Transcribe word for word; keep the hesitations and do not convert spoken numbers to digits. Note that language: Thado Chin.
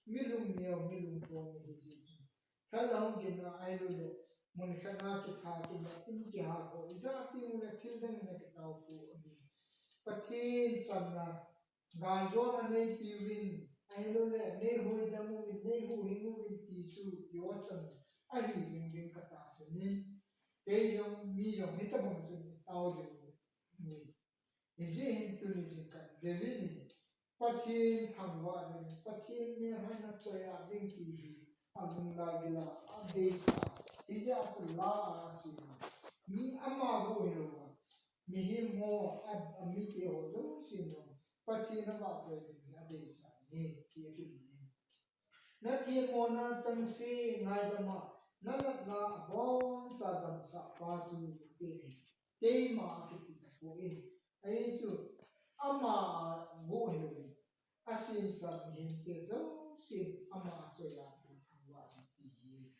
mi lungneo, mi lungpong ahi jeh chun. Thal ahung gin a ahilou le, mun khat a kitha kit le, in kiha ho, ijat teng ule thil dang in akitao pou ahi. Pathen chamna, galjona neipeuvin, ahilou le, neihuhdoh uvin, neihuhhing uvin ti chu, i-o chan ahi jing ding katahsan in. Kei jong, mi jong, hitobang chun itao jing uvin. Hijeh hin tuni jingkah David in Pathen thangvah in, Pathen melhoina choi a ding ti hi alung lagil a adeisah. Hijeh a chu la a asem. Mi ama bou hilou a, mihem ho a, amite ho jouse in Pathen avahchoi ding hi adeisah ahi, ti ahin. Nathemmona chengse ngaidam a, nanatna aboncha damsah pa chu, ati. Keima akiti tapoi. Ahi chu, ama bou hilou in, asemsa mihemte jousen ama choi a